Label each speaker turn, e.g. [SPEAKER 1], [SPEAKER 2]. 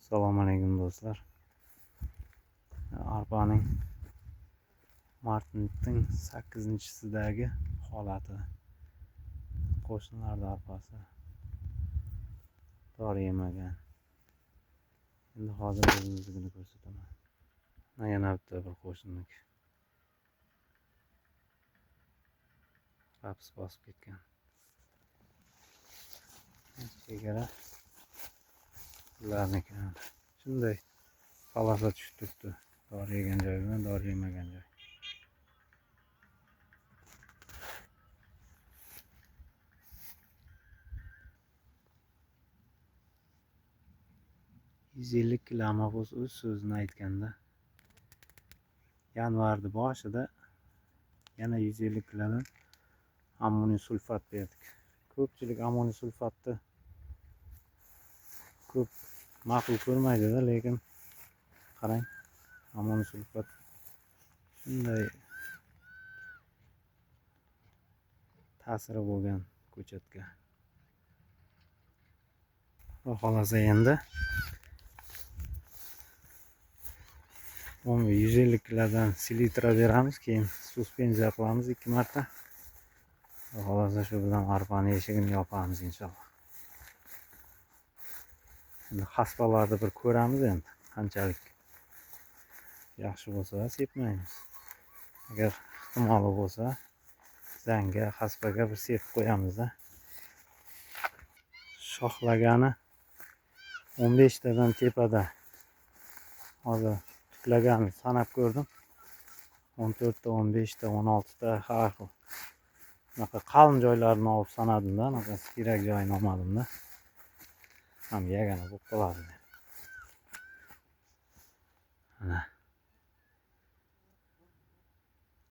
[SPEAKER 1] Assalomu alaykum do'stlar. Arpaning martning 8-sidagi holati. Qo'shnilarda arpasi dori yemagan. Endi hozir o'zimiznikini ko'rsataman. Yana bitta bir qo'shniniki. Raps bosib ketgan. Chegara ularniki. Shunday palasa tushib turibdi. Dori yegan joy bilan dori yemagan joy. ...150 kilo amafos o'z so'zini aytganda yanvarni boshida yana 150 kilodan ammoniy sulfat berdik. Ko'pchilik ammoniy sulfatni ko'p ma'qul ko'rmaydi-da, lekin qarang, ammoniy sulfat shunday ta'siri bo'lgan ko'chatga. Xudo xolasa endi 150 kilodan selitra beramiz, keyin suspenziya qilamiz 2 marta. Xudo xolasa shu bilan arpani eshigini yopamiz inshaalloh. Endi xaspalarni bir ko'ramiz endi qanchalik yaxshi bo'lsa sepmaymiz. Agar ehtimoli bo'lsa zangga, xaspaga bir sepib qo'yamiz-da. Shoxlagani 15 tadan tepada. Hozir tuklaganini sanab ko'rdim. 14 ta, 15 ta, 16 ta har xil. Bunaqa qalin joylarini olib sanadim-da, anaqa siyrak joyini olmadim-da. Ham yagona bo'lib qoladi.